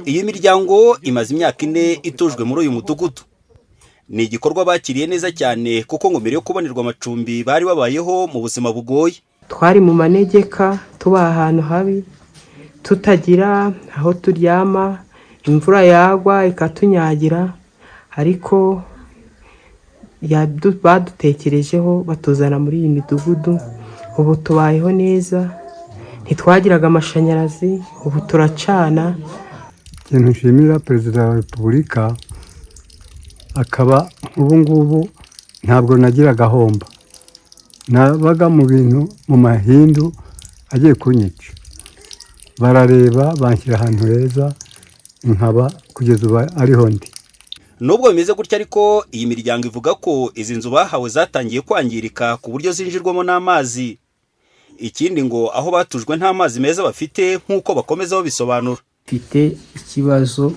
Iyi miryango imaze imyaka 4 itujwe muri uyu mudugudu. Ni igikorwa bakiriye neza cyane, kuko ngo mbere yo kubonerwa amacumbi bari babayeho mu buzima bugoye. Twari mu manegeka, tuba ahantu habi, tutagira aho turyama, imvura yagwa ikatunyagira, ariko badutekerejeho batuzana muri iyi midugudu. Ubu tubayeho neza. Ntitwagiraga amashanyarazi, ubu turacana. Ikintu nshimira Perezida wa Repubulika, akaba ubu ngubu ntabwo nagira agahomba, nabaga mu bintu mu mahindu agiye kunyica, barareba banshyira ahantu heza, nkaba kugeza ubu ariho ndi. Nubwo bimeze gutya ariko, iyi miryango ivuga ko izi nzu bahawe zatangiye kwangirika ku buryo zinjirwamo n'amazi. Ikindi, ngo aho batujwe nta mazi meza bafite, nk'uko bakomeza babisobanura. Mfite ikibazo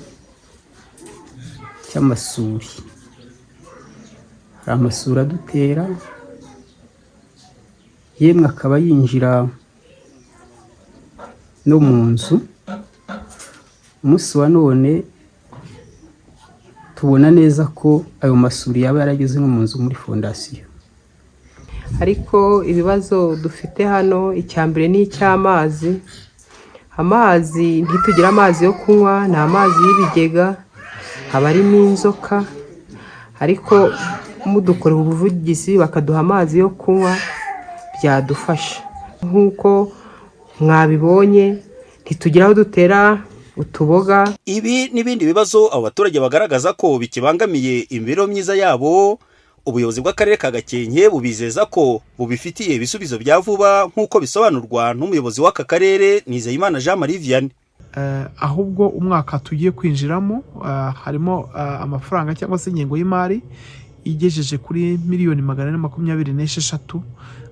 cy'amasuri. Hari amasuri adutera, yemwe akaba yinjira no mu nzu. Umunsi wa none tubona neza ko ayo masuri yaba yarageze no mu nzu muri fondasiyo. Ariko ibibazo dufite hano, icya mbere ni icy'amazi. Amazi, ntitugire amazi yo kunywa, ni amazi y'ibigega, aba arimo inzoka. Ariko mudukorera ubuvugizi bakaduha amazi yo kunywa, byadufasha. Nk'uko mwabibonye, ntitugira aho dutera utuboga. Ibi n'ibindi bibazo abo baturage bagaragaza ko bikibangamiye imibereho myiza yabo, ubuyobozi bw'akarere ka Gakenke bubizeza ko bubifitiye ibisubizo bya vuba, nk'uko bisobanurwa n'umuyobozi w'aka karere, Nizeyimana Jean Marie Vianney. Ahubwo umwaka tugiye kwinjiramo harimo amafaranga cyangwa se ingengo y'imari igejeje kuri miliyoni 426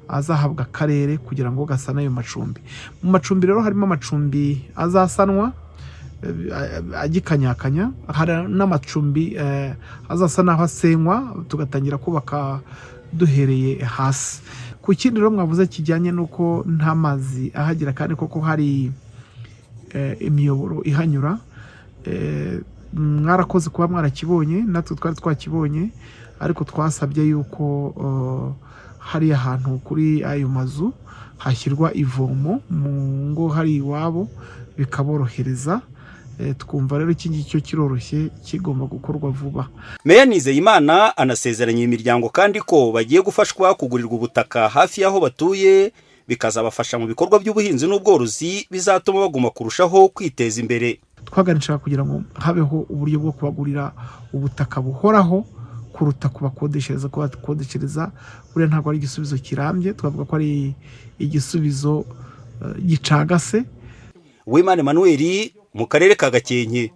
azahabwa akarere kugira ngo gasane ayo macumbi. Mu macumbi rero harimo amacumbi azasanwa agikanyakanya, hari n'amacumbi azasa n'aho asenywa, tugatangira kubaka duhereye hasi. Ku kindi rero mwavuze kijyanye n'uko nta mazi ahagera, kandi koko hari imiyoboro ihanyura, mwarakoze kuba mwarakibonye, natwe twari twakibonye, ariko twasabye yuko hariya hantu kuri ayo mazu hashyirwa ivomo mu ngo hari iwabo, bikaborohereza. Twumva rero iki ngiki cyo kiroroshye, kigomba gukorwa vuba. Meya Nizeyimana anasezeranya iyi miryango kandi ko bagiye gufashwa kugurirwa ubutaka hafi y'aho batuye, bikazabafasha mu bikorwa by'ubuhinzi n'ubworozi bizatuma baguma kurushaho kwiteza imbere. Twaganishaga kugira ngo habeho uburyo bwo kubagurira ubutaka buhoraho kuruta kubakodeshereza. Kubakodeshereza buriya ntabwo ari igisubizo kirambye, twavuga ko ari igisubizo gicagase. Uwimana Emmanuel, mu karere ka Gakenke.